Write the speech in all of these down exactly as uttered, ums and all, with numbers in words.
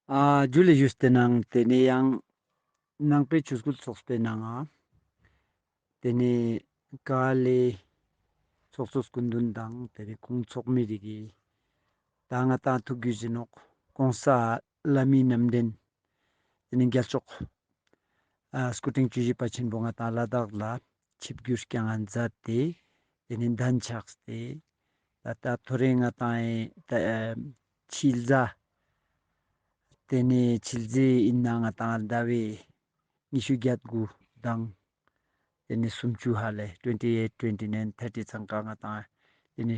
ཨ་ཇུ་ལེ། ཞུས་ཏེ་ནང་ཏེ་ནེ་ཡང་ནང་པའི་ཆོས་སྐུལ་ཚོགས་པའི་ནང་ང་ཏེ་ནེ་ཀ་ལེ་ཚོགས་གཙོ་སྐུ་མདུན་དང་ཏེ་ནེ་ཁོང་ཚོགས་མི་རིགས་ཀྱི་ད་ང་ཏང་ཐུགས་རྒྱུས་ཨིན་ནོག་གོང་ས་བླ་མའི་རྣམ་འདྲེན་ཏེ་ནེ་རྒྱལ་མཆོག་ཨ་སྐུ་ཕྲེང་བཅུ་བཞི་པ་ཆེན་པོ་ང་ཏང་ལ་དྭགས་ལ་ཆིབས་བསྒྱུར་བསྐྱངས་མཛད་དེ་ཏེ་ནེ་གདན་ཆགས་ཏེ་ད་ད་ཐོ་རེ་ང་ཏང་ཨེ་ད་ཨེ་ཕྱི་ཟླ་ཏེ་ནེ་ཕྱི་ཟླ་ཨིན་ན་ང་ཏང་ཟླ་བའི་ཉི་ཤུ་གྱ་དགུ་དང་ཏེ་ནེ་སུམ་ཅུ་ཧ་ལེ་ཊུ་ཝེན་ཊི་ཨེཊ་ཊུ་ཝེན་ཊི་ནའིན་ཐར་ཊི་ཚང་ཀ་ང་ཏང་ཏེ་ནེ་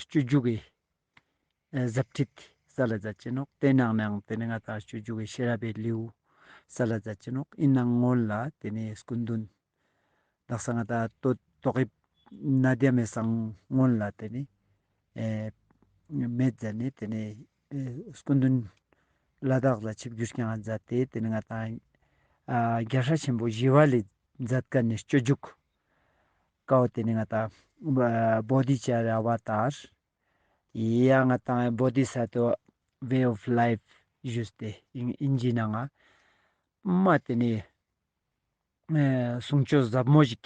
སྤྱོད་འཇུག་གི་ཨེ་ཟབ་ཁྲིད་སལ་ལ་མཛད་ཅེ་ནོག་ཏེ་ནང་ནའང་ཏེ་ནེ་ང་ཏང་སྤྱོད་འཇུག་གི་ཤེས་རབ་པའི་ལེའུ་སལ་ལ་མཛད་ཅེ་ནོག་ཨིན་ནའང་སྔོན་ལ་ཏེ་ནེ་སྐུ་མདུན་དག་ས་ང་ཏང་ཏོག་ཏོག་དབྱིབས་ནད་ཡམས་སང་སྔོན་ལ་ཏེ་ནེ་ཨེ་མེད་ཟ་ནེ་ཏེ་ནེ་ཨེ་སྐུ་མདུན་ལ་དྭགས་ལ་ཆིབས་བསྒྱུར་བསྐྱངས་མཛད་དེ་ཏེ་ནེ་ང་ཏང་ཨ་རྒྱལ་སྲས་ཆེན་པོ་ཞི་བ་ལྷས་མཛད་མཁན་ནི་སྤྱོད་འཇུག་ཀའོ་ཏེ་ནེ་ང་ཏང་ཨ་བོ་དྷི་ཙ་རི་ཨ་བ་ཏཱར་ཡ་ང་ཏང་ཨེ་བོ་དྷི་ས་ཏྭ་ཝེ་ཨོཕ་ལའིཕ་ཞུས་ཏེ་ཨིན་ཨིན་ཇི་ནང་ང་མ་ཏེ་ནེ་ཨེ་གསུང་ཆོས་ཟབ་མོ་ཞིག་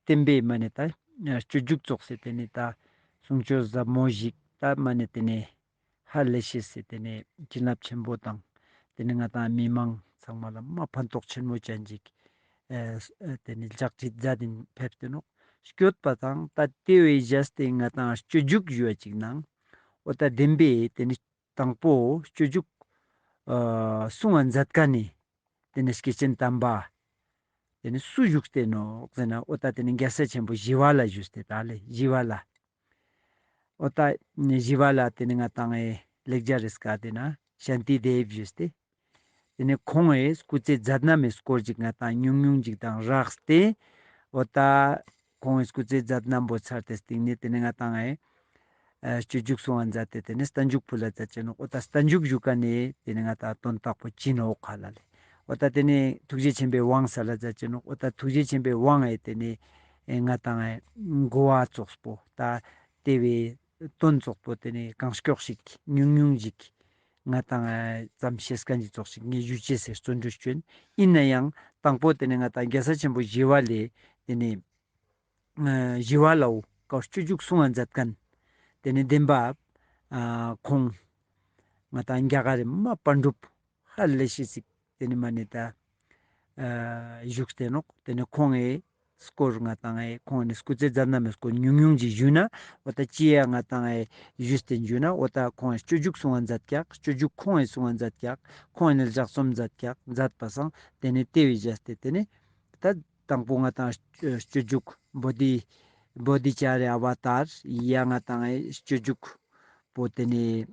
བསྟན་པའི་མ་ནེ་ད་ཨ་སྤྱོད་འཇུག་ཙོགས་སེ་ཏེ་ནེ་ད་གསུང་ཆོས་ཟབ་མོ་ཞིག་ད་མ་ནེ་ཏེ་ནེ་ཧ་ལས་ཤེས་སེ་ཏེ་ནེ་བྱིན་རླབས་ཆེན་པོ་དང་ཏེ་ནེ་ང་ཏང་མི་མང་ཚང་མ་ལ་མ་ཕན་ཐོགས་ཆེན་མོ་ཅན་ཞིག་ཨེ་ཨེ་ཏེ་ནེ་ལྗགས་ཁྲིད་མཛད་དེ་ཕེབས་ཏེ་ནོག་སྐྱོད་པ་དང་ད་ཏེ་བོའི་རྗེས་ཏེ་ང་ཏང་སྤྱོད་འཇུག་ཞུ་བ་ཅིག་ནང་འོ་ད་བདེན་པའི་ཏེ་ནེ་དང་པོ་སྤྱོད་འཇུག་ཨ་གསུང་བ་མཛད་མཁན་ནི་ཏེ་ནེ་སྐྱེས་ཆེན་དམ་པ་ཏེ་ནེ་སུ་བཞུགས་ཏེ་ནོག་ཟེར་ན་འོ་ད་ཏེ་ནེ་རྒྱལ་སྲས་ཆེན་པོ་ཞི་བ་ལྷ་བཞུགས་ཏེ་ད་ལེ་ཞི་བ་ལྷ། འོ་ད་ཞི་བ་ལྷ་ཏེ་ནེ་ང་ཏང་ཨེ་ལེགས་སྦྱར་རི་སྐད་ཏེ་ན་ཤཱནྟི་དེབ་བཞུགས་ཏེ། ཏེ་ནེ་ཁོང་ངི་སྐུ་ཚེ་མཛད་རྣམ་མི་སྐོར་ཅིག་ང་ཏང་ཉུང་ཉུང་ཅིག་དང་རགས་ཏེ། འོ་ད་ཁོང་ངི་སྐུ་ཚེ་མཛད་རྣམ་པོ་ཚར་ཏེ་སྟིང་ནེ་ཏེ་ནེ་ང་ཏང་ཨེ་ཨ་སྤྱོད་འཇུག་གསུང་བ་མཛད་དེ་ཏེ་ནེ་བསྟན་འཇུག་ཕུལ་ལ་མཛད་ཅེ་ནོག་འོ་ད་བསྟན་འཇུག་ཞུ་མཁན་ནི་ཏེ་ནེ་ང་ཏང་དོན་དག་པོ་ཅི་ནོག་ཧ་ལ་ལེ། འོ་ད་ཏེ་ནེ་ཐུགས་རྗེ་ཆེན་པོའི་དབང་སལ་ལ་མཛད་ཅེ་ནོག་འོ་ད་ཐུགས་རྗེ་ཆེན་པོའི་དབང་ཨེ་ཏེ་ནེ་ཨེ་ང་ཏང་ཨེ་གོ་བ་ཙོགས་པོ་ད་ཏེ་བོའི་དོན་ཙོགས་པོ་ཏེ་ནེ་གང་མགྱོགས་ཤིག་ཉུང་ཉུང་ཞིག་ང་ཏང་ཨེ་ཙམ་ཤེས་མཁན་ཞིག་ཙོགས་ཤིག་ངས་ཞུ་ཅེས་སི་བརྩོན་འགྲུས་ཅོ་ཨིན། ཨིན་ནའང་དང་པོ་ཏེ་ནེ་ང་ཏང་རྒྱལ་སྲས་ཆེན་པོ་ཞི་བ་ལྷས་ཏེ་ནེ་ཨ་ཞི་བ་ལྷའོ་ཀའོ་སྤྱོད་འཇུག་གསུང་བ་མཛད་མཁན་ཏེ་ནེ་བདེན་པ་ཨ་ཁོང་ང་ཏང་རྒྱ་གར་རི་མ་པཎ་གྲུབ་ཧ་ལས་ཤེས་ཤིག་ཏེ་ནེ་མ་ནེ་ད་ཨ་བཞུགས་ཏེ་ནོག་ཏེ་ནེ་ཁོང་ངི་སྐོར་ང་ཏང་ཨེ་ཁོང་ངི་སྐུ་ཚེ་མཛད་རྣམ་མི་སྐོར་ཉུང་ཉུང་ཅིག་ཞུས་ན་འོ་ད་ཅི་ཡ་ང་ཏང་ཨེ་ཞུས་ཏེ་ཞུས་ན་འོ་ད་ཁོང་ངི་སྤྱོད་འཇུག་གསུང་བ་མཛད་ཀྱག་སྤྱོད་འཇུག་ཁོང་ངི་གསུང་བ་མཛད་ཀྱག་ཁོང་ངི་ལྗགས་རྩོམ་མཛད་ཀྱག་མཛད་པ་སང་ཏེ་ནེ་ཏེ་བོའི་རྗེས་ཏེ་ཏེ་ནེ་ད་དང་པོ་ང་ཏང་སྤྱོད་འཇུག་བོ་དྷི་བོ་དྷི་ཙ་རི་ཨ་བ་ཏཱར་ཡ་ང་ཏང་ཨེ་སྤྱོད་འཇུག་པོ་ཏེ་ནེ་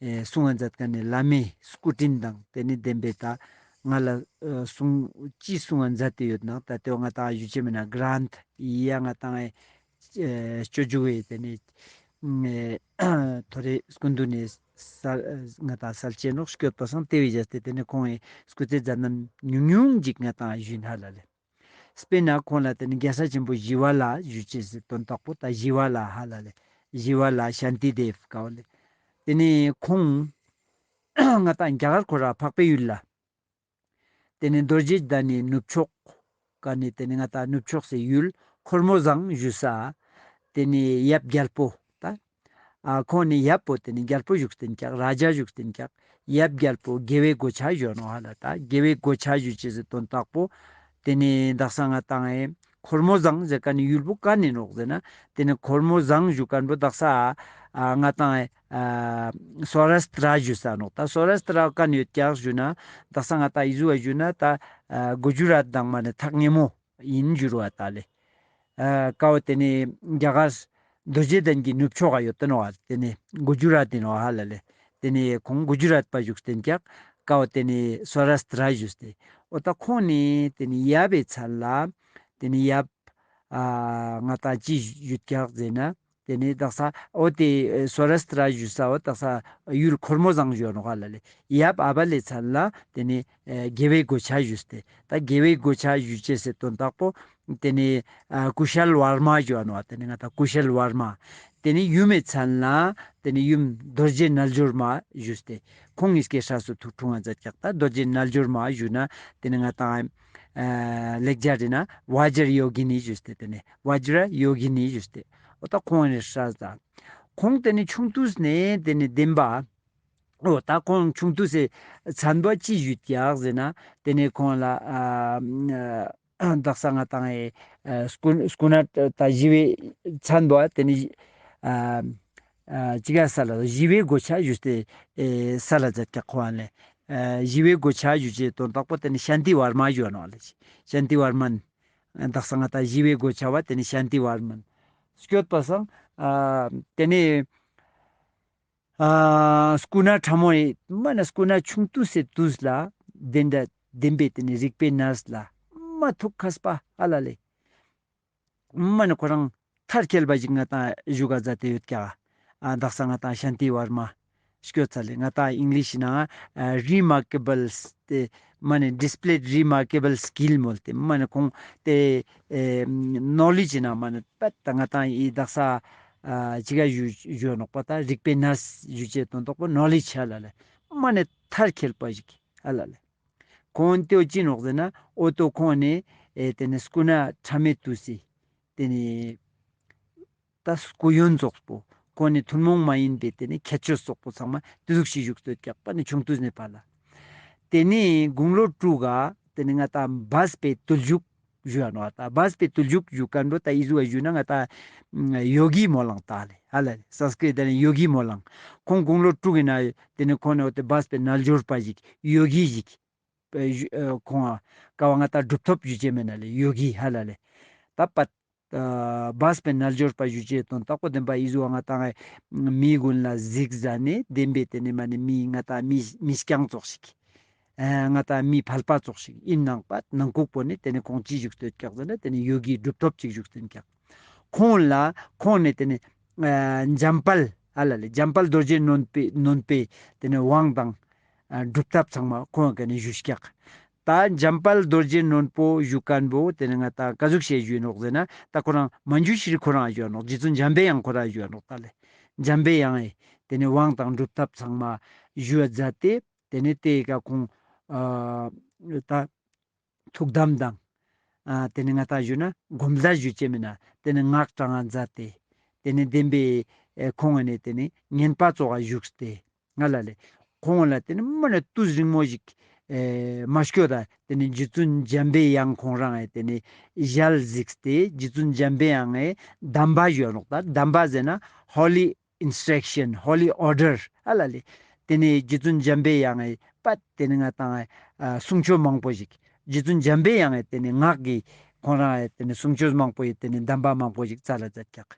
ཨེ་གསུང་བ་མཛད་མཁན་ནི་བླ་མའི་སྐུ་དྲིན་དང་ཏེ་ནེ་བདེན་པའི་ད་ང་ལ་ཨ་གསུང་ཅི་གསུང་བ་མཛད་དེ་ཡོད་ན་ད་ཏེ་བོ་ང་ཏང་ཞུ་ཅེས་མེད་ན་གྲནྟ་ཡ་ང་ཏང་ཨེ་སྤྱོད་འཇུག་པོའི་ཏེ་ནེ་ཨེ་ཐོ་རེ་སྐུ་མདུན་ནེ་ས་ང་ཏང་སལ་ཅེ་ནོག་སྐྱོད་པ་སང་ཏེ་བོའི་རྗེས་ཏེ་ཏེ་ནེ་ཁོང་ངི་སྐུ་ཚེ་མཛད་རྣམ་ཉུང་ཉུང་ཅིག་ང་ཏང་ཞུས་ན་ཧ་ལ་ལེ། དཔེར་ན་ཁོང་ལ་ཏེ་ནེ་རྒྱལ་སྲས་ཆེན་པོ་ཞི་བ་ལྷ་ཞུ་ཅེས་སི་དོན་དག་པོ་ད་ཞི་བ་ལྷ་ཧ་ལ་ལེ། ཞི་བ་ལྷ་ཤཱནྟི་དེབ་ཀའོ་ལེ། ཏེ་ནེ་ཁོང་ང་ཏང་རྒྱ་གར་ཁོ་ར་འཕགས་པའི་ཡུལ་ལ་ཏེ་ནེ་རྡོ་རྗེ་གདན་ནི་ནུབ་ཕྱོགས་ཀ་ནེ་ཏེ་ནེ་ང་ཏང་ནུབ་ཕྱོགས་སི་ཡུལ་འཁོར་མོ་བཟང་ཞུ་ས་ཏེ་ནེ་ཡབ་རྒྱལ་པོ་ད་ཨ་ཁོང་ནི་ཡབ་པོ་ཏེ་ནེ་རྒྱལ་པོ་བཞུགས་ཏེ་ཀྱག་ར་ཇ་བཞུགས་ཏེ་ཀྱག་ཡབ་རྒྱལ་པོ་དགེ་བའི་གོ་ཆ་ཞུ་ནོག་ཧ་ལ། ད་དགེ་བའི་གོ་ཆ་ཞུ་ཅེས་སི་དོན་དག་པོ་ཏེ་ནེ་དག་ས་ང་ཏང་ཨེ་འཁོར་མོ་བཟང་ཟེར་མཁན་ནི་ཡུལ་པོ་ཀ་ནེ་ནོག་ཟེར་ན་ཏེ་ནེ་འཁོར་མོ་བཟང་ཞུ་མཁན་པོ་དག་ས་ཨ་ང་ཏང་ཨེ་ཨ་སོ་ར་སྟྲ་ཞུ་ས་ནོག་ད་སོ་ར་སྟྲ་ཀ་ནེ་ཡོད་ཀྱག་ཞུ་ན་དག་ས་ང་ཏང་ཨི་ཟུ་བ་ཞུ་ན་ད་ཨ་གུ་ཇུ་རཱཏ་དང་མ་ནེ་ཐག་ཉེ་མོ་ཨིན་ཞུ་རུ་བ་ད་ལེ། ཨ་ཀའོ་ཏེ་ནེ་རྒྱ་གར་རྡོ་རྗེ་གདན་གྱི་ནུབ་ཕྱོགས་ཀ་ཡོད་ཏེ་ནོག་ཨ། ཏེ་ནེ་གུ་ཇུ་རཱཏ་ཏེ་ནོག་ཧ་ལ་ལེ། ཏེ་ནེ་ཁོང་གུ་ཇུ་རཱཏ་པ་བཞུགས་ཏེ་ཀྱག་ཀའོ་ཏེ་ནེ་སོ་ར་སྟྲ་ཞུས་ཏེ། འོ་ད་ཁོང་ནི་ཏེ་ནེ་ཡབ་བི་ཚལ་ལ་ཏེ་ནེ་ཡབ་ཨ་ང་ཏང་ཅི་ཞུ་ཀྱག་ཟེར་ན་ཏེ་ནེ་དག་ས་འོ་ཏེ་སོ་ར་སྟྲ་ཞུ་ས་འོ་དག་ས་ཡུལ་འཁོར་མོ་བཟང་ཞུ་ནོག་ཧ་ལ་ལེ། ཡབ་ཨ་བ་ལེ་ཚལ་ལ་ཏེ་ནེ་ཨེ་དགེ་བའི་གོ་ཆ་ཞུས་ཏེ། ད་དགེ་བའི་གོ་ཆ་ཞུ་ཅེས་སི་དོན་དག་པོ་ཏེ་ནེ་ཨ་ཀུ་ཤལ་ཝར་མ་ཞུ་བ་ནོག་ཏེ་ནེ་ང་ཏང་ཀུ་ཤལ་ཝར་མ། ཏེ་ནེ་ཡུམ་མི་མཚན་ལ་ཏེ་ནེ་ཡུམ་རྡོ་རྗེ་རྣལ་འབྱོར་མ་ཞུས་ཏེ། ཁོང་ཉིས་ཀའི་སྲས་སུ་ཐུགས་འཁྲུངས་ང་མཛད་ཀྱག། ཏ་རྡོ་རྗེ་རྣལ་འབྱོར་མ་ཞུ་ན་ཏེ་ནེ་ང་ཏང་ཨ་ལེགས་སྦྱར་རི་ན་བཛྲ་ཡོ་གི་ནི་ཞུས་ཏེ། ཏེ་ནེ་བཛྲ་ཡོ་གི་ནི་ཞུས་ཏེ། འོ་ཏ་ཁོང་ངི་སྲས་ཏ། ཁོང་ཏེ་ནེ་ཆུང་དུས་ནེ་ཏེ་ནེ་བདེན་པ། འོ་ཏ་ཁོང་ཆུང་དུས་སི་མཚན་པོ་ཅི་ཞུས་ཀྱག་ཟེར་ན་ཏེ་ནེ་ཁོང་ལ་ཨ་ཨ་དག་ས་ང་ཏང་ཨེ་ཨ་སྐུ་སྐུ་ན་ཏ་ཞི་བའི་མཚན་པོ་ཏེ་ནེ་ཨ་ཨ་ཅི་ག་ས་ལ་ཞི་བའི་གོ་ཆ་ཞུས་ཏེ་ཨེ་ས་ལ་མཛད་ཀྱག་ཁོང་ལེ། ཨ་ཞི་བའི་གོ་ཆ་ཞུ་ཅེས་དོན་དག་པོ་ཏེ་ནེ་ཤཱནྟི་ཝར་མ་ཞུ་ནོག་ལེ། ཤཱནྟི་ཝར་མན། དག་ས་ང་ཏང་ཞི་བའི་གོ་ཆ་བ་ཏེ་ནེ་ཤཱནྟི་ཝར་མན། སྐྱོད་པ་སང་ཨ་ཏེ་ནེ་ཨ་སྐུ་ན་ཕྲ་མོ་ཡི་མ་ནེ་སྐུ་ན་ཆུང་དུས་སི་དུས་ལ་བདེན་པ་བདེན་པའི་ཏེ་ནེ་རིག་པའི་གནས་ལ་མ་ཐུགས་མཁས་པ་ཧ་ལ་ལེ། མ་ནེ་ཁོ་རང་མཐར་འཁྱོལ་བ་ཞིག་ང་ཏང་ཞུ་ག་མཛད་དེ་ཡོད་ཀྱག། ཨ་དག་ས་ང་ཏང་ཤཱནྟི་ཝར་མ་སྐྱོད་ཚར་ལེ། ང་ཏང་ཨིང་ལིཤ་ནང་ཨ་རི་མར་ཀེ་བལ་ཏེ་མ་ནེ་ཌིས་པླེ་ཌ་རི་མར་ཀེ་བལ་སི་ཀིལ་མོལ་ཏེ་མ་ནེ་ཁོང་ཏེ་ཨེ་ནོ་ལེཇ་ནང་མ་ནེ་པད་ཏ་ང་ཏང་ཨི་དག་ས་ཨ་ཅི་ག་ཞུ་ཞུ་ནོག་པ་ཏ་རིག་པའི་གནས་ཞུ་ཅེས་དོན་དག་པོ་ནོ་ལེཇ་ཧ་ལ་ལེ། མ་ནེ་མཐར་འཁྱོལ་བ་ཞིག་ཧ་ལ་ལེ། ཁོང་ཏེ་བོ་ཅི་ནོག་ཟེར་ན་འོ་ཏོ་ཁོང་ནེ་ཨེ་ཏེ་ནེ་སྐུ་ན་ཕྲ་མོའི་དུས་སི་ཏེ་ནེ་ཏ་སྐུ་ཡོན་ཙོགས་པོ་ཁོང་ནེ་ཐུན་མོང་མ་ཡིན་པའི་ཏེ་ནེ་ཁྱད་ཆོས་ཙོགས་པོ་ཚང་མ་ཏེ་ཟུག་ཤིག་ཞུགས་ཏེ་ཡོད་ཀྱག་པ་ནེ་ཆུང་དུས་ནེ་ཕར་ལ། ཏེ་ནེ་དགུང་ལོ་དྲུག་ག་ཏེ་ནེ་ང་ཏང་སྦས་པའི་བརྟུལ་ཞུགས་ཞུ་ཡ་ནོག་ཏ། སྦས་པའི་བརྟུལ་ཞུགས་ཞུ་ཁན་བོ་ཏ་ཨི་ཟུག་ག་ཞུ་ན་ང་ཏང་ཡོ་གི་མོ་ལང་ཏ་ལེ་ཧ་ལ་ལེ། སཾསྐྲྀཏ་ཏ་ནེ་ཡོ་གི་མོ་ལང་། ཁོང་དགུང་ལོ་དྲུག་གི་ན་ཏེ་ནེ་ཁོང་ནེ་འོ་ཏེ་སྦས་པའི་རྣལ་འབྱོར་པ་ཞིག་ཡོ་གི་ཞིག་ཨ་ཞུ་ཨ་ཁོང་ཨ་ཀ་བ་ང་ཏང་གྲུབ་ཐོབ་ཞུ་ཅེས་མེད་ན་ལེ་ཡོ་གི་ཧ་ལ་ལེ། ཏ་པད་ཨ་སྦས་པའི་རྣལ་འབྱོར་པ་ཞུ་ཅེས་དོན་དག་པོ་བདེན་པ་ཨི་ཟུག་ང་ཏང་ཨེ་མི་གུན་ལ་གཟིགས་ཟ་ནེ་བདེན་པའི་ཏེ་ནེ་མ་ནེ་མི་ང་ཏང་མི་མི་རྐྱང་ཙོགས་ཤིག་ཨ་ང་ཏང་མི་ཕལ་པ་ཙོགས་ཤིག་ཨིན་ནང་པ་ནང་ཁུག་པོ་ནེ་ཏེ་ནེ་ཁོང་ཅི་ཞུགས་ཏེ་ཡོད་ཀྱག་ཟེར་ན་ཏེ་ནེ་ཡོ་གི་གྲུབ་ཐོབ་ཅིག་ཞུགས་ཏེ་ཡོད་ཀྱག། ཁོང་ལ་ཁོང་ནེ་ཏེ་ནེ་ཨ་འཇམ་དཔལ་ཧ་ལ་ལེ་འཇམ་དཔལ་རྡོ་རྗེ་སྣོན་པའི་སྣོན་པའི་ཏེ་ནེ་དབང་དང་ཨ་སྒྲུབ་ཐབས་ཚང་མ་ཁོང་ཀ་ནེ་ཞུས་ཀྱག། ཏ་འཇམ་དཔལ་རྡོ་རྗེ་སྣོན་པོ་ཞུ་ཁན་བོ་ཏེ་ནེ་ང་ཏང་ཀ་ཟུག་ཤིག་ཞུ་ནོག་ཟེར་ན་ཏ་ཁོ་རང་མན་ཇུ་ཤྲི་ཁོ་རང་ཞུ་ནོག། རྗེ་བཙུན་འཇམ་པའི་དབྱངས་ཁོ་རང་ཞུ་ནོག་ཏ་ལེ། འཇམ་པའི་དབྱངས་ཨེ་ཏེ་ནེ་དབང་དང་སྒྲུབ་ཐབས་ཚང་མ་ཞུ་བ་མཛད་དེ་ཏེ་ནེ་ཏེ་ཀ་ཁོང་ཨ་ཏ་ཐུགས་དམ་དང་ཨ་ཏེ་ནེ་ང་ཏང་ཞུ་ན་སྒོམ་བཟླས་ཞུ་ཅེས་མེད་ན་ཏེ་ནེ་སྔགས་བགྲང་ང་མཛད་དེ་ཏེ་ནེ་བདེན་པའི་ཨེ་ཁོང་ནེ་ཏེ་ནེ་བསྙེན་པ་ཙོགས་ཀ་ཞུགས་ཏེ་ང་ལ་ལེ། ཁོང་ལ་ཏེ་ནེ་མ་ནེ་དུས་རིང་མོ་ཞིག་ཨེ་མ་སྐྱོད་ད་ཏེ་ནེ་རྗེ་བཙུན་འཇམ་པའི་དབྱངས་ཁོང་རང་ཨེ་ཏེ་ནེ་ཞལ་གཟིགས་ཏེ་རྗེ་བཙུན་འཇམ་པའི་དབྱངས་ཨེ་གདམས་པ་ཞུ་ནོག་ཏ། གདམས་པ་ཟེར་ན་ཧོ་ལི་ཨིན་སི་ཊྲག་ཤན་ཧོ་ལི་ཨོར་ཌར་ཧ་ལ་ལེ། ཏེ་ནེ་རྗེ་བཙུན་འཇམ་པའི་དབྱངས་ཨེ་པད་ཏེ་ནེ་ང་ཏང་ཨེ་གསུང་ཆོས་མང་པོ་ཞིག་རྗེ་བཙུན་འཇམ་པའི་དབྱངས་ཨེ་ཏེ་ནེ་སྔགས་ཀྱི་ཁོང་རང་ཨེ་ཏེ་ནེ་གསུང་ཆོས་མང་པོ་ཨེ་ཏེ་ནེ་གདམས་པ་མང་པོ་ཞིག་ས་ལ་མཛད་ཀྱག།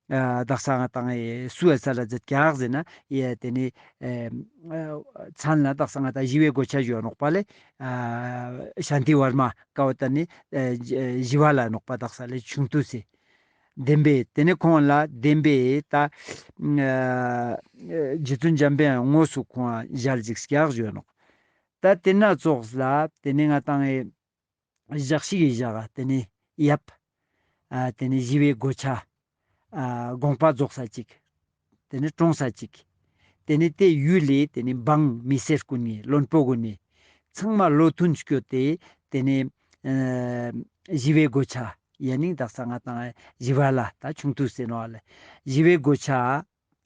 ཨ་དག་ས་ང་ཏང་ཨེ་སུ་ཨེ་ས་ལ་མཛད་ཀྱག་ཟེར་ན་ཨེ་ཏེ་ནེ་ཨེ་མཚན་ལ་དག་ས་ང་ཏང་ཞི་བའི་གོ་ཆ་ཞུ་ནོག་པ་ལེ། ཨ་ཤཱནྟི་ཝར་མ་ཀ་བོ་ཏ་ནི་ཨེ་ཞི་བ་ལྷ་ནོག་པ་དག་ས་ལེ་ཆུང་དུས་སི། བདེན་པའི་ཏེ་ནེ་ཁོང་ལ་བདེན་པའི་ཏ་ཨ་རྗེ་བཙུན་འཇམ་པའི་དབྱངས་དངོས་སུ་ཁོང་ཞལ་གཟིགས་ཀྱག་ཞུ་ནོག། ཏ་ཏེ་ན་ཙོགས་ལ་ཏེ་ནེ་ང་ཏང་ཨེ་ཞག་ཤིག་གི་ཞག་ག་ཏེ་ནེ་ཡབ་ཨ་ཏེ་ནེ་ཞི་བའི་གོ་ཆ་ཨ་དགོངས་པ་རྫོགས་ས་ཅིག། ཏེ་ནེ་གྲོངས་ས་ཅིག། ཏེ་ནེ་ཏེ་ཡུལ་ལི་ཏེ་ནེ་འབངས་མི་སེར་གུན་ནི་བློན་པོ་གུན་ནི་ཚང་མ་བློ་མཐུན་སྐྱོད་དེ་ཏེ་ནེ་ཨ་ཞི་བའི་གོ་ཆ་ཡ་ནིང་དག་ས་ང་ཏང་ཞི་བ་ལྷ་ཏ་ཆུང་དུས་སི་ནོག་ལེ། ཞི་བའི་གོ་ཆ་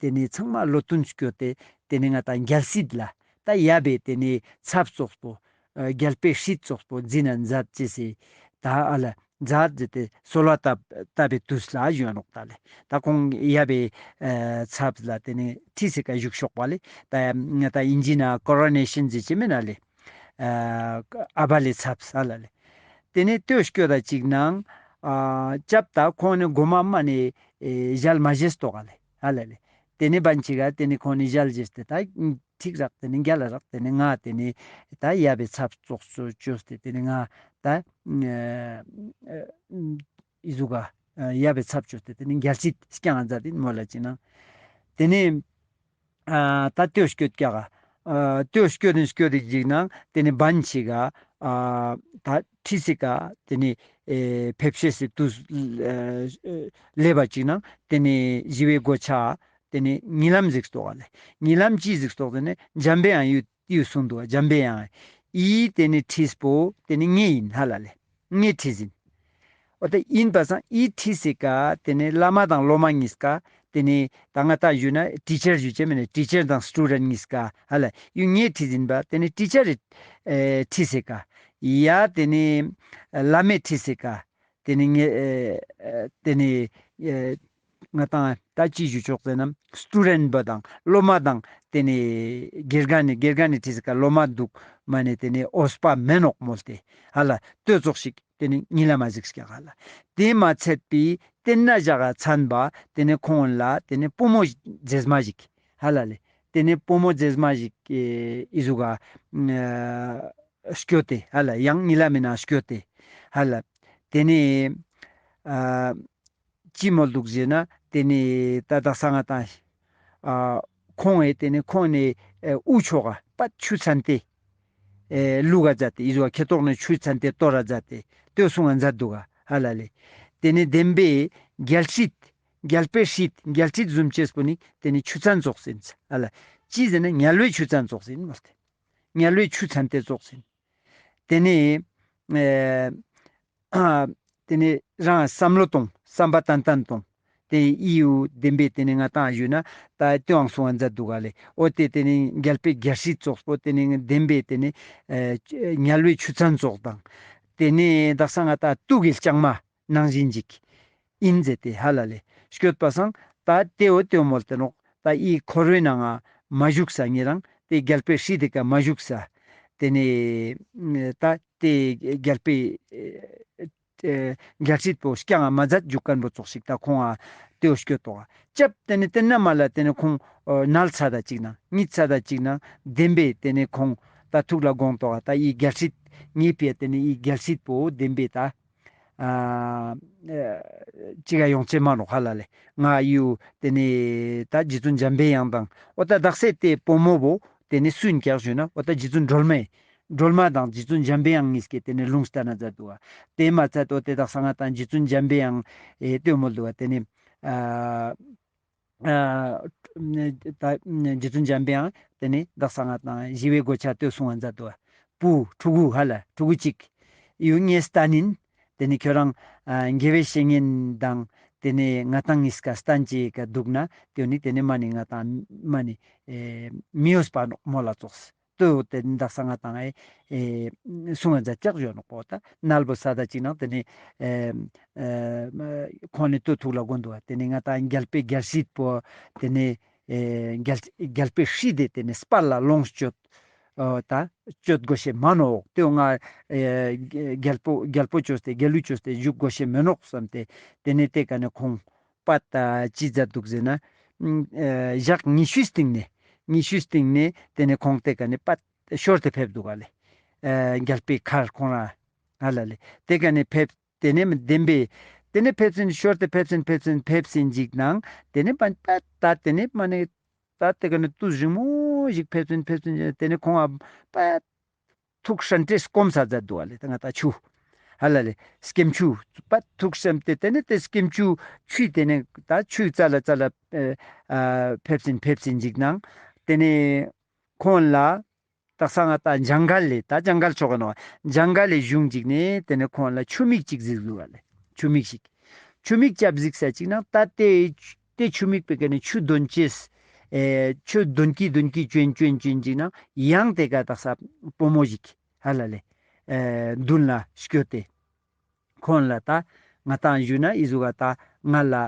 ཏེ་ནེ་ཚང་མ་བློ་མཐུན་སྐྱོད་དེ་ཏེ་ནེ་ང་ཏང་རྒྱལ་སྲིད་ལ་ཏ་ཡབ་བི་ཏེ་ནེ་ཚབ་ཙོགས་པོ་ཨ་རྒྱལ་པོའི་སྲིད་ཙོགས་པོ་འཛིན་ན་མཛད་ཅེས་སི་ཏ་ཨ་ལ་མཛད་ཅེས་ཏེ་གསོལ་བ་བཏབ་བཏབ་པའི་དུས་ལ་ཞུ་ནོག་ཏ་ལེ། ཏ་ཁོང་ཡབ་བི་ཨ་ཚབ་ལ་ཏེ་ནེ་ཁྲི་སི་ཀ་བཞུགས་ཤོག་པ་ལེ། ཏ་ང་ཏང་ཨིན་ཇི་ན་ཀོ་རོ་ནེ་ཤན་ཟེར་ཅེས་མེད་ན་ལེ། ཨ་ཨ་བ་ལེ་ཚབ་ས་ལ་ལེ། ཏེ་ནེ་ལྟོས་སྐྱོད་ད་ཅིག་ནང་ཨ་ཅབ་ཏ་ཁོང་ནི་གོ་མ་མ་ནེ་ཨེ་ཞལ་མ་བཞེས་ཏོག་ག་ལེ་ཧ་ལ་ལེ། ཏེ་ནེ་བན་ཅིག་ག་ཏེ་ནེ་ཁོང་ནི་ཞལ་བཞེས་ཏེ་ཏ་ཁྲིག་རག་ཏེ་ནེ་རྒྱལ་ལ་རག་ཏེ་ནེ་ང་ཏེ་ནེ་ཏ་ཡབ་བི་ཚབ་ཙོགས་སུ་བཅོས་ཏེ་ཏེ་ནེ་ང་ཏ་ཨ་ཨ་ཨི་ཟུག་ག་ཡབ་བི་ཚབ་བཅོས་ཏེ་ཏེ་ནེ་རྒྱལ་སྲིད་སྐྱང་ང་མཛད་དེ་མོལ་ལ་ཅིག་ནང་ཏེ་ནེ་ཨ་ཏ་ལྟོས་སྐྱོད་ཀྱག་ག་ཨ་ལྟོས་སྐྱོད་དེ་སྐྱོད་དེ་ཅིག་ནང་ཏེ་ནེ་བན་ཅིག་ག་ཨ་ཏ་ཁྲི་སི་ཀ་ཏེ་ནེ་ ཨེ་ཕེབས་ཤེས་སི་དུས་ཨེ་ཨེ་སླེབས་པ་ཅིག་ན་ཏེ་ནེ་ཞི་བའི་གོ་ཆ་ཏེ་ནེ་ཉི་ལམ་གཟིགས་ཏོག་ལེ། ཉི་ལམ་ཅི་གཟིགས་ཏོག་ཟེར་ན་འཇམ་པའི་དབྱངས་ཡུལ་ཡུལ་གསུངས་འདུག་འཇམ་པའི་དབྱངས་ཡི་ཏེ་ནེ་ཁྲིས་པོ་ཏེ་ནེ་ངའི་ཨིན་ཧ་ལ་ལེ། ངའི་ཁྲིས་ཨིན། འོ་ཏེ་ཨིན་པ་སང་ཨི་ཁྲིས་སི་ཀ་ཏེ་ནེ་བླ་མ་དང་སློབ་མ་གཉིས་ཀ་ཏེ་ནེ་ད་ང་ཏང་ཞུས་ན་ཊི་ཆར་ཞུ་ཅེས་མེན་ན། ཊི་ཆར་དང་སི་ཊུ་ཌེན་ཊ་གཉིས་ཀ་ཧ་ལ་ཡུལ་ངའི་ཁྲིས་ཨིན་པ། ཏེ་ནེ་ཊི་ཆར་རི་ཨེ་ཁྲིས་སི་ཀ་ཡ་ཏེ་ནེ་བླ་མའི་ཁྲིས་སི་ཀ་ཏེ་ནེ་ངའི་ཨེ་ཨེ་ཏེ་ནེ་ཨེ་ང་ཏང་ད་ཅི་ཞུ་ཆོག་ཟེར་ན་སི་ཊུ་ཌེན་ཊ་པ་དང་སློབ་མ་དང་ཏེ་ནེ་དགེ་རྒན་ནི་དགེ་རྒན་ནི་ཁྲིས་སི་ཀ་སློབ་མ་འདུག་མ་ནེ་ཏེ་ནེ་འོས་པ་མེན་ནོག་མོལ་ཏེ་ཧ་ལ་ལྟོས་ཙོགས་ཤིག་ཏེ་ནེ་ཉི་ལམ་མ་གཟིགས་ཀྱག་ཧ་ལ། ཏེ་མ་ཚད་པའི་ཏེན་ན་ཞག་ག་ཚན་པ་ཏེ་ནེ་ཁོང་ལ་ཏེ་ནེ་བུ་མོ་མཛེས་མ་ཞིག་ཧ་ལ་ལེ། ཏེ་ནེ་བུ་མོ་མཛེས་མ་ཞིག་ཨེ་ཨི་ཟུག་ག་ཨ་སྐྱོད་དེ་ཧ་ལ་ཡང་ཉི་ལམ་མི་ནང་སྐྱོད་དེ་ཧ་ལ། ཏེ་ནེ་ཨ་ཅི་མོལ་འདུག་ཟེར་ན་ཏེ་ནེ་ད་དག་ས་ང་ཏང་ཨ་ཁོང་ཨེ་ཏེ་ནེ་ཁོང་ནེ་ཨེ་དབུ་ཕྱོགས་ཀ་པད་ཆུ་ཚན་ཏེ་ཨེ་བླུག་ག་མཛད་དེ་ཨི་ཟུག་ག་ཁེ་ཏོག་ནེ་ཆུ་ཚན་ཏེ་གཏོར་ར་མཛད་དེ་ལྟོས་གསུང་ང་མཛད་འདུག་ག་ཧ་ལ་ལེ། ཏེ་ནེ་བདེན་པའི་རྒྱལ་སྲིད་རྒྱལ་པོའི་སྲིད་རྒྱལ་སྲིད་བཟུམ་ཅེས་པོ་ནི་ཏེ་ནེ་ཆུ་ཚན་ཙོགས་ཨིན་ཧ་ལ། ཅི་ཟེར་ན་དམྱལ་བའི་ཆུ་ཚན་ཙོགས་ཨིན་མོལ་ཏེ། དམྱལ་བའི་ཆུ་ཚན་ཏེ་ཙོགས་ཨིན། ཏེ་ནེ་ཨེ་ཨ་ཏེ་ནེ་རང་བསམ་བློ་གཏོང་བསམ་པ་ཏན་ཏན་གཏོང་། ཏེ་ཨི་ཡུ་བདེན་པའི་ཏེ་ནེ་ང་ཏང་ཞུས་ན་ད་ལྟོས་གསུང་ང་མཛད་འདུག་ག་ལེ། འོ་ཏེ་ཏེ་ནེ་རྒྱལ་པོའི་རྒྱལ་སྲིད་ཙོགས་པོ་ཏེ་ནེ་བདེན་པའི་ཏེ་ནེ་ཨེ་དམྱལ་བའི་ཆུ་ཚན་ཙོགས་དང་། ཏེ་ནེ་དག་ས་ང་ཏང་དུག་གི་ལྕང་མ་ནང་བཞིན་ཅིག་ཨིན་ཟེར་ཏེ་ཧ་ལ་ལེ། སྐྱོད་པ་སང་ད་ཏེ་འོ་ཏེ་འོ་མོལ་ཏེ་ནོག་ད་ཨི་འཁོར་བའི་ནང་ང་མ་ཞུགས་ས་ཉེ་རང་ཏེ་རྒྱལ་པོའི་སྲིད་དེ་ཀ་མ་ཞུགས་ས། ཏེ་ནེ་ད་ཏེ་རྒྱལ་པོའི་ཨེ་རྒྱལ་སྲིད་པོ་སྐྱང་ང་མ་མཛད་རྒྱུ་ཁན་པོ་ཙོགས་ཤིག་ད་ཁོང་ང་ཏེ་འོ་སྐྱོད་དོག་ཅབ། ཏེ་ནེ་ཏེན་ན་མ་ལ་ཏེ་ནེ་ཁོང་ཨ་ནལ་ཚ་ད་ཅིག་ནང་ཉིད་ཚ་ད་ཅིག་ནང་བདེན་པའི་ཏེ་ནེ་ཁོང་ད་ཐུགས་ལ་དགོངས་ཏོག་ད་ཨི་རྒྱལ་སྲིད་ངའི་ཕི་ཡ་ཏེ་ནེ་ཨི་རྒྱལ་སྲིད་པོ་བདེན་པའི་ད་ཨ་ཅི་ག་ཡོང་ཅེས་མ་ནོག་ཧ་ལ་ལེ། ང་ཡུ་ཏེ་ནེ་ད་རྗེ་བཙུན་འཇམ་པའི་དབྱངས་དང་འོ་ད་དག་ས་ཏེ་བུ་མོ་བོ་ཏེ་ནེ་སུ་ཨིན་ཀྱག་ཞུས་ན་འོ་ད་རྗེ་བཙུན་སྒྲོལ་མ་སྒྲོལ་མ་དང་རྗེ་བཙུན་འཇམ་པའི་དབྱངས་གཉིས་ཀྱི་ཏེ་ནེ་ལུང་བསྟན་ན་མཛད་འདུག་ག་ཏེ་མ་ཚད་འོ་ཏེ་དག་ས་ང་ཏང་རྗེ་བཙུན་འཇམ་པའི་དབྱངས་ཨེ་ལྟོས་མོལ་འདུག་ག་ཏེ་ནེ་ཨ་ཨ་ད་རྗེ་བཙུན་འཇམ་པའི་དབྱངས་ཏེ་ནེ་དག་ས་ང་ཏང་ཞི་བའི་གོ་ཆ་ལྟོས་གསུང་ང་མཛད་འདུག་ག་བུ་ཕྲུ་གུ་ཧ་ལ་ཕྲུ་གུ་ཅིག་ཡུ་ངའི་སྟན་ཨིན། ཏེ་ནེ་ཁྱོད་རང་ཨ་དགེ་བའི་བཤེས་གཉེན་དང་ཏེ་ནེ་ང་ཏང་གཉིས་ཀ་སྟན་ཅིག་ག་འདུག་ན་ཏེ་ནེ་ཏེ་ནེ་མ་ནེ་ང་ཏང་མ་ནེ་ཨེ་མི་འོས་པ་ནོག་མོལ་ལ་ཙོགས། ལྟོས་ཏེ་དག་ས་ང་ཏང་ཨེ་ཨེ་གསུང་ང་མཛད་ཀྱག་ཞུ་ནོག་པོ་ད་ནལ་བོ་ས་ད་ཅིག་ནང་ཏེ་ནེ་ཨེ་ཨེ་ཁོང་ནེ་ལྟོས་ཐུགས་ལ་དགོངས་འདུག་ག་ཏེ་ནེ་ང་ཏང་རྒྱལ་པོའི་རྒྱལ་སྲིད་པོ་ཏེ་ནེ་ཨེ་རྒྱལ་རྒྱལ་པོའི་སྲིད་དེ་ཏེ་ནེ་སྤར་ལ་ལོངས་སྤྱོད་ཨོ་ད་སྤྱོད་དགོས་ཤེས་མ་ནོག་ཏེ་ང་ཨེ་རྒྱལ་པོ་རྒྱལ་པོ་བཅོས་ཏེ་རྒྱལ་བུ་བཅོས་ཏེ་བཞུགས་དགོས་ཤེས་མེ་ནོག་བསམ་སྟེ་ཏེ་ནེ་ཏེ་ཀ་ནེ་ཁོང་པད་ཅི་མཛད་འདུག་ཟེར་ན། ཨ་ཞག་ཉི་ཤུའི་སྟིང་ནེ་ཉི་ཤུའི་སྟིང་ནེ་ཏེ་ནེ་ཁོང་ཏེ་ཀ་ནེ་པད་ཤོར་ཏེ་ཕེབས་འདུག་ག་ལེ། ཨ་རྒྱལ་པོའི་མཁར་ཁོང་ར་ཧ་ལ་ལེ། ཏེ་ཀ་ནེ་ཕེབས་ཏེ་ནེ་བདེན་པའི་ཏེ་ནེ་ཕེབས་སིན་ཤོར་ཏེ་ཕེབས་སིན་ཕེབས་སིན་ཕེབས་སིན་ཅིག་ནང་ཏེ་ནེ་པད་ད་ཏེ་ནེ་མ་ནེ་ད་ཏེ་ཀ་ནེ་དུས་རིང་མོ་ཞིག་ཕེབས་སིན་ཕེབས་སིན་ཏེ་ནེ་ཁོང་ང་པད་ཐུགས་ཧྲན་ཏེ་སྐོམ་ས་མཛད་འདུག་ག་ལེ། ད་ང་ད་ཆུ་ཧ་ལ་ལེ་སྐེམ་ཆུ་པད་ཐུགས་ཧྲན་ཏེ་ཏེ་ནེ་ཏེ་སྐེམ་ཆུ་ཆུ་ཏེ་ནེ་ད་ཆུ་རྩ་ལ་རྩ་ལ་ཨ་ཕེབས་སིན་ཕེབས་སིན་ཅིག་ནང་ཏེ་ནེ་ཁོང་ལ་དག་ས་ང་ད་ཇང་གལ་ལེ་ད་ཇང་གལ་ཕྱོགས་ནོག་ཇང་གལ་ལེ་གཞུང་ཅིག་ནེ་ཏེ་ནེ་ཁོང་ལ་ཆུ་མིག་ཅིག་གཟིགས་འདུག་ག་ལེ། ཆུ་མིག་ཞིག་ཆུ་མིག་ཅབ་གཟིགས་ས་ཅིག་ནང་ད་ཏེ་ཏེ་ཆུ་མིག་པེ་ཀ་ནེ་ཆུ་དོན་ཅེས་ཨེ་ཆུ་དོན་གྱི་དོན་གྱི་ཅོན་ཅོན་ཅོན་ཅིག་ནང་ཡང་ཏེ་ཀ་དག་ས་བུ་མོ་ཞིག་ཧ་ལ་ལེ་ཨེ་མདུན་ལ་སྐྱོད་དེ་ཁོང་ལ་ད་ང་ཏང་ཞུས་ན་ཨི་ཟུག་ག་ད་ང་ལ་ཨ་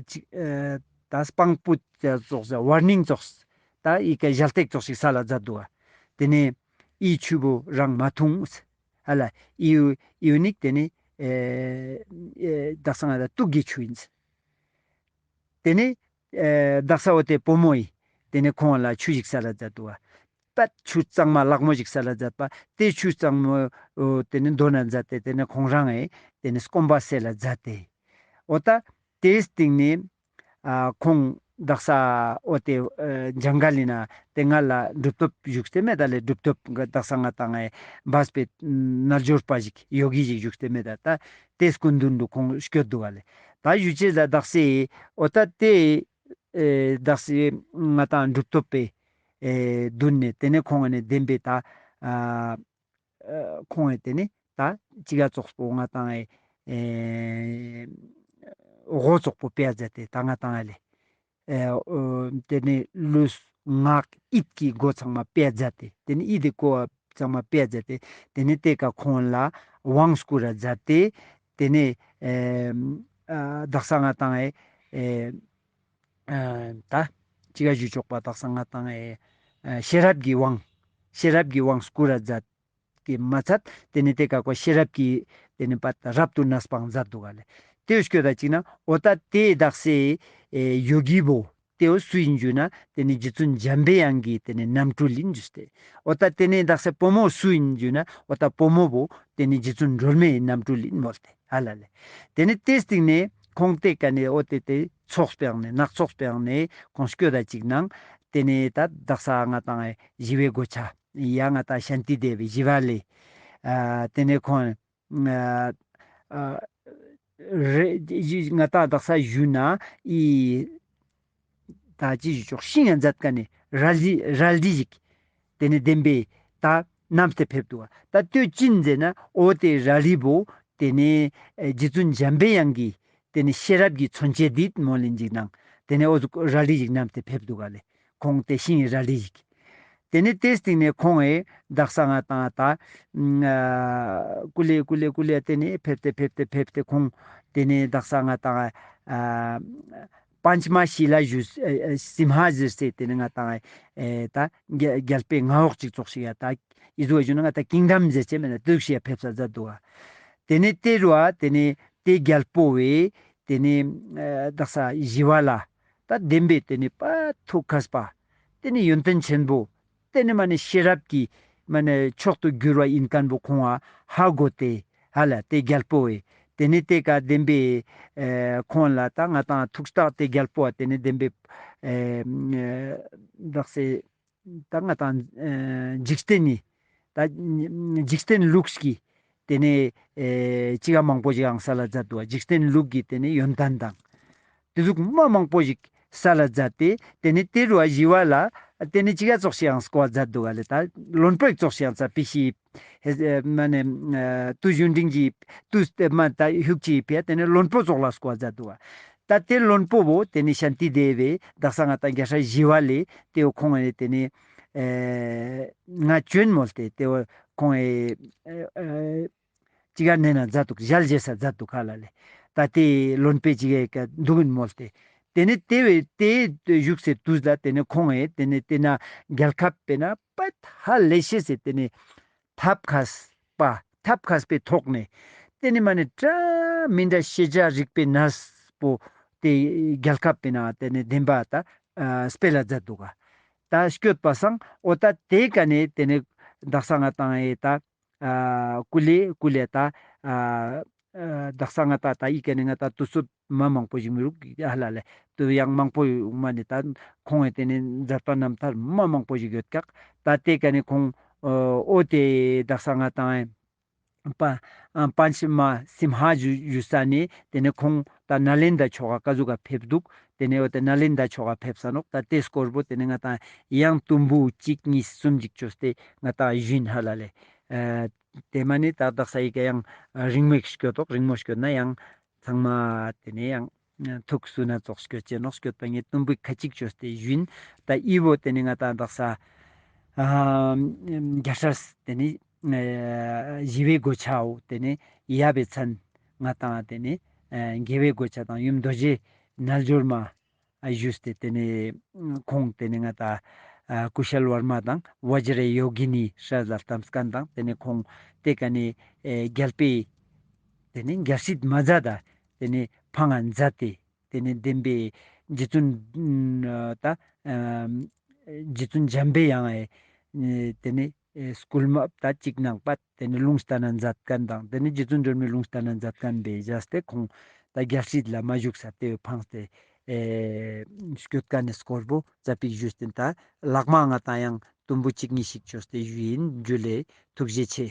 ཅིག་ཨེ་ད་སྤང་པོ་ཙོགས་ཟེར་ཝར་ནིང་ཙོགས་ད་ཨི་ཀ་ཞལ་ཏེག་ཙོགས་ཤིག་ས་ལ་མཛད་འདུག་ག་ཏེ་ནེ་ཨི་ཆུ་བོ་རང་མ་འཐུང་། ཧ་ལ་ཨི་ཡུ་ཨི་ཡུ་ནིག་ཏེ་ནེ་ཨེ་ཨེ་དག་ས་ང་ད་དུག་གི་ཆུ་ཨིན། ཏེ་ནེ་ཨེ་དག་ས་འོ་ཏེ་བུ་མོ་ཡི་ཏེ་ནེ་ཁོང་ལ་ཆུ་ཞིག་ས་ལ་མཛད་འདུག་ག་པད་ཆུ་གཙང་མ་ལག་མོ་ཞིག་ས་ལ་མཛད་པ་ཏེ་ཆུ་གཙང་མོ་འོ་ཏེ་ནེ་དོན་ན་མཛད་དེ་ཏེ་ནེ་ཁོང་རང་ཨེ་ཏེ་ནེ་སྐོམ་པ་སེལ་ལ་མཛད་དེ་འོ་ད་ཏེའི་སྟིང་ནེ་ཨ་ཁོང་ དག་ས་འོ་ཏེ་ཨ་ཇང་གལ་ལི་ན་ཏེ་ང་ལ་གྲུབ་ཐོབ་བཞུགས་ཏེ་མེད་ད་ལེ། གྲུབ་ཐོབ་དག་ས་ང་ཏང་ཨེ་བས་པའི་རྣལ་འབྱོར་པ་ཞིག་ཡོ་གི་ཞིག་བཞུགས་ཏེ་མེད་ད། ད་ཏེ་སྐུ་མདུན་དུ་ཁོང་སྐྱོད་དུག་ག་ལེ། ད་ཞུ་ཅེས་ལ་དག་ས་འོ་ད་ཏེ་ཨེ་དག་ས་ང་ཏང་གྲུབ་ཐོབ་པའི་ཨེ་མདུན་ནེ་ཏེ་ནེ་ཁོང་ནེ་བདེན་པའི་ད་ཨ་ཨ་ཁོང་ངི་ཏེ་ནེ་ད་ཅི་ག་ཙོགས་པོ་ང་ཏང་ཨེ་ཨེ་འོ་ཙོགས་པོ་ཕེ་ཛད་དེ་ད་ང་ཏང་ཨེ་ལེ། ཨེ་ཨོ་ཏེ་ནེ་ལུས་ངག་ཡིད་ཀྱི་སྒོ་ཚང་མ་ཕེ་ཛད་དེ་ཏེ་ནེ་ཡིད་དི་སྒོ་ཚང་མ་ཕེ་ཛད་དེ་ཏེ་ནེ་ཏེ་ཀ་ཁོང་ལ་དབང་བསྐུར་ར་ཛད་དེ་ཏེ་ནེ་ཨེ་ཨ་དག་ས་ང་ཏང་ཨེ་ཨེ་ཨ་ད་ཅི་ག་ཞུ་ཆོག་པ་དག་ས་ང་ཏང་ཨེ་ཨ་ཤེས་རབ་ཀྱི་དབང་ཤེས་རབ་ཀྱི་དབང་བསྐུར་ར་ཛད་ཀྱི་མ་ཚད་ཏེ་ནེ་ཏེ་ཀ་ཁོ་ཤེས་རབ་ཀྱི་ཏེ་ནེ་པ་རབ་ཏུ་གནས་པའང་ཛད་དུག་ག་ལེ། ཏེ་སྐྱོད་ད་ཅིག་ན་འོ་ད་ཏེ་དག་ས་ཨེ་ཡོ་གི་བོ་ཏེ་བོ་སུ་ཨིན་ཞུ་ན་ཏེ་ནེ་རྗེ་བཙུན་འཇམ་པའི་དབྱངས་ཀྱི་ཏེ་ནེ་རྣམ་སྤྲུལ་ཨིན་ཞུས་ཏེ། འོ་ད་ཏེ་ནེ་དག་ས་བུ་མོ་སུ་ཨིན་ཞུ་ན་འོ་ད་བུ་མོ་བོ་ཏེ་ནེ་རྗེ་བཙུན་སྒྲོལ་མའི་རྣམ་སྤྲུལ་ཨིན་མོལ་ཏེ་ཧ་ལ་ལེ། ཏེ་ནེ་ཏེ་སྟིང་ནེ་ཁོང་ཏེ་ཀ་ནེ་འོ་ཏེ་ཏེ་ཚོགས་པའང་ནེ་ནག་ཚོགས་པའང་ནེ་ཁོང་སྐྱོད་ད་ཅིག་ནང་ཏེ་ནེ་ད་དག་ས་ང་ཏང་ཨེ་ཞི་བའི་གོ་ཆ་ཡ་ང་ཏང་ཤཱནྟི་དེ་བའི་ཞི་བ་ལྷས་ཨ་ཏེ་ནེ་ཁོང་ཨ་ཨ་རེ་ང་ཏང་དག་ས་ཞུ་ན་ཨི་ད་ཅི་ཞུ་ཆོག་ཤིང་ཡང་ཛད་ཀ་ནེ་རལ་གྲི་རལ་གྲི་ཞིག་ཏེ་ནེ་བདེན་པའི་ད་བསྣམས་ཏེ་ཕེབས་དུག་ག། ད་ལྟོས་ཅི་ཨིན་ཟེར་ན་འོ་ཏེ་རལ་གྲི་བོ་ཏེ་ནེ་ཨེ་རྗེ་བཙུན་འཇམ་པའི་དབྱངས་ཀྱི་ཏེ་ནེ་ཤེས་རབ་ཀྱི་མཚོན་བྱེད་དེ་མོལ་ལིན་ཅིག་ནང་ཏེ་ནེ་འོ་ཟུག་རལ་གྲི་ཞིག་བསྣམས་ཏེ་ཕེབས་དུག་ག་ལེ། ཁོང་ཏེ་ཤིང་ངི་རལ་གྲི་ཞིག། ཏེ་ནེ་ཏེ་སྟིང་ནེ་ཁོང་ངི་དག་ས་ང་ཏང་ད་ཨ་ཀུ་ལེ་ཀུ་ལེ་ཀུ་ལེ་ཏེ་ནེ་ཕེབས་ཏེ་ཕེབས་ཏེ་ཕེབས་ཏེ་ཁོང་ཏེ་ནེ་དག་ས་ང་ཏང་ཨ་པཉྩ་ཤཱི་ལ་ཞུ་ཨ་ཨ་སིམ་ཧ་ཟེར་སེ་ཏེ་ནེ་ང་ཏང་ཨེ་ད་རྒྱལ་རྒྱལ་པོའི་མངའ་འོག་ཅིག་ཙོགས་ཤིག་ཡ་ད་ཨི་ཟུག་ཞུ་ན་ང་ཏང་ཀིང་ཌམ་ཟེར་ཅེས་མེད་ན་ཏེ་ཟུག་ཤིག་ཡ་ཕེབས་ས་ཛད་དུག་ག། ཏེ་ནེ་ཏེ་རུ་བ་ཏེ་ནེ་ཏེ་རྒྱལ་པོ་བོའི་ཏེ་ནེ་ཨ་དག་ས་ཞི་བ་ལྷ་ད་བདེན་པའི་ཏེ་ནེ་པ་ཐུགས་མཁས་པ་ཏེ་ནེ་ཡོན་ཏན་ཆེན་པོ་ཏེ་ནེ་མ་ནེ་ཤེས་རབ་ཀྱི་མ་ནེ་མཆོག་ཏུ་གྱུར་བ་ཨིན་ཁན་བོ་ཁོང་ང་ཧ་གོ་སྟེ་ཧ་ལ་ཏེ་རྒྱལ་པོ་བོའི་ཏེ་ནེ་ཏེ་ཀ་བདེན་པའི་ཨེ་ཁོང་ལ་ད་ང་ཏང་ཐུགས་ཐག་ཏེ་རྒྱལ་པོ་བོ་ཏེ་ནེ་བདེན་པའི་ཨེ་དག་ས་ད་ང་ཏང་ཨེ་འཇིག་རྟེན་ནི་ད་འཇིག་རྟེན་ལུགས་ཀྱི་ཏེ་ནེ་ཨེ་ཅི་ག་མང་པོ་ཞིག་ཡང་སལ་ལ་ཛད་དུག་ག། འཇིག་རྟེན་ལུགས་ཀྱི་ཏེ་ནེ་ཡོན་ཏན་དང་ཏེ་ཟུག་མ་མང་པོ་ཞིག་སལ་ལ་ཛད་དེ་ཏེ་ནེ་ཏེ་རུ་བ་ཞི་བ་ལྷ་ཏེ་ནེ་ཅི་ག་ཙོགས་ཤིག་ཡང་སྐོར་ཛད་དུག་ག་ལེ། ད་བློན་པོ་ཙོགས་ཤིག་ཡང་ཙ་པི་ཤི་ཨེ་མ་ནེ་ཨ་ཏུ་གཞུན་འབྲིང་གི་ཏུ་ཏེ་མ་ད་ཧུག་ཅི་ཕི་ཡ་ཏེ་ནེ་བློན་པོ་ཙོགས་ལ་སྐོར་ཛད་དུག་ག། ད་ཏེ་བློན་པོ་བོ་ཏེ་ནེ་ཤཱནྟི་དེ་བའི་དག་ས་ང་ཏང་རྒྱལ་སྲས་ཞི་བ་ལྷས་ཏེ་བོ་ཁོང་ངི་ཏེ་ནེ་ཨེ་ང་བཅོན་མོལ་ཏེ་ཏེ་བོ་ཁོང་ངི་ཨེ་ཨེ་ཅི་ག་ནེ་ན་ཛད་དུག་ཞལ་བཞེས་ས་ཛད་དུག་ག་ལ་ལེ། ད་ཏེ་བློན་པོ་ཅིག་གི་ཀ་དུག་གིན་མོལ་ཏེ་ཏེ་ནེ་ཏེ་བོའི་ཏེ་བཞུགས་སེ་ཏུས་ལ་ཏེ་ནེ་ཁོང་ངི་ཏེ་ནེ་ཏེ་ན་རྒྱལ་ཁབ་པེ་ན་པད་ཧ་ལས་ཤེས་སེ་ཏེ་ནེ་ཐབས་མཁས་པ་ཐབས་མཁས་པའི་ཐོག་ནེ་ཏེ་ནེ་མ་ནེ་འདྲ་མི་འདྲ་ཤེས་བྱ་རིག་པའི་གནས་པོ་ཏེ་རྒྱལ་ཁབ་པེ་ན་ཏེ་ནེ་བདེན་པ་ད་ཨ་སྤེལ་ལ་ཛད་དུག་ག། ད་སྐྱོད་པ་སང་འོ་ད་ཏེ་ཀ་ནེ་ཏེ་ནེ་དག་ས་ང་ཏང་ཨེ་ད་ཨ་ཀུ་ལེ་ཀུ་ལེ་ད་ཨ་ཨ་དག་ས་ང་ཏང་ད་ཨི་ཀ་ནེ་ང་ཏང་ཏུས་ཚོད་མ་མང་པོ་ཞིག་མི་རུག་ཧ་ལ་ལེ། ཏུ་ཡང་མང་པོ་མ་ནེ་ད་ཁོང་ངི་ཏེ་ནེ་མཛད་པ་རྣམ་ཐར་མ་མང་པོ་ཞིག་ཡོད་ཀྱག། ད་ཏེ་ཀ་ནེ་ཁོང་ཨ་འོ་ཏེ་དག་ས་ང་ཏང་ཨེ་པ་ཨ་པཉྩ་མ་སིམ་ཧ་ཞུ་ཞུ་ས་ནེ་ཏེ་ནེ་ཁོང་ད་ནཱ་ལེནྡྲ་ཕྱོགས་ཀ་ཀ་ཟུག་ག་ཕེབས་དུག། ཏེ་ནེ་འོ་ཏེ་ནཱ་ལེནྡྲ་ཕྱོགས་ཀ་ཕེབས་ས་ནོག། ད་ཏེ་སྐོར་པོ་ཏེ་ནེ་ང་ཏང་ཡང་དུམ་བུ་གཅིག་གཉིས་གསུམ་ཅིག་ཅོས་ཏེ་ང་ཏང་ཞུ་ཡིན་ཧ་ལ་ལེ། ཨ་ཏེ་མ་ནེ་ད་དག་ས་ཨི་ཀ་ཡང་རིང་མོ་ཞིག་སྐྱོད་དོག། རིང་མོ་སྐྱོད་ན་ཡང་ཚང་མ་ཏེ་ནེ་ཡང་ཐུགས་སུ་ན་ཙོགས་སྐྱོད་ཅེས་ནོག། སྐྱོད་པ་ངས་དུམ་བུ་ཁ་ཅིག་ཅོས་ཏེ་ཞུ་ཡིན། ད་ཨི་བོ་ཏེ་ནེ་ང་ཏང་དག་ས་ཨ་རྒྱལ་སྲས་ཏེ་ནེ་ཨ་ཞི་བའི་གོ་ཆའོ་ཏེ་ནེ་ཡབ་བི་མཚན་ང་ཏང་ཏེ་ནེ་ཨ་དགེ་བའི་གོ་ཆ་དང་ཡུམ་རྡོ་རྗེ་རྣལ་འབྱོར་མ་ཨ་ཞུས་ཏེ་ཏེ་ནེ་ཁོང་ཏེ་ནེ་ང་ཏང་ཨ་ཀུ་ཤལ་ཝར་མ་དང་བཛྲ་ཡོ་གི་ནི་སྲས་ལ་ལྟམས་ཁན་དང་ཏེ་ནེ་ཁོང་ཏེ་ཀ་ནེ་ཨེ་རྒྱལ་པོའི་ཏེ་ནེ་རྒྱལ་སྲིད་མ་ཛད་ད་ཏེ་ནེ་ཕང་ང་ཛད་དེ་ཏེ་ནེ་བདེན་པའི་རྗེ་བཙུན་ཨ་ད་ཨ་རྗེ་བཙུན་འཇམ་པའི་དབྱངས་ཨེ་ཏེ་ནེ་ཨེ་སྐུལ་མ་ད་ཅིག་ནང་པ་ཏེ་ནེ་ལུང་བསྟན་ན་མཛད་ཁན་དང་ཏེ་ནེ་རྗེ་བཙུན་སྒྲོལ་མའི་ལུང་བསྟན་ན་མཛད་ཁན་བེ་བཞག་སྟེ་ཁོང་ད་རྒྱལ་སྲིད་ལ་མ་བཞུགས་ས་ཏེ་བོ་ཕངས་ཏེ་ ཨེ་སྐྱོད་ཀ་ནེ་སྐོར་པོ་ཙ་པིག་ཞུས་ཏེ་ད་ལག་མ་ང་ཏང་ཡང་དུམ་བུ་གཅིག་གཉིས་ཤིག་ཅོས་ཏེ་ཞུ་ཡིན། ཇུ་ལེ། ཐུགས་རྗེ་ཆེ།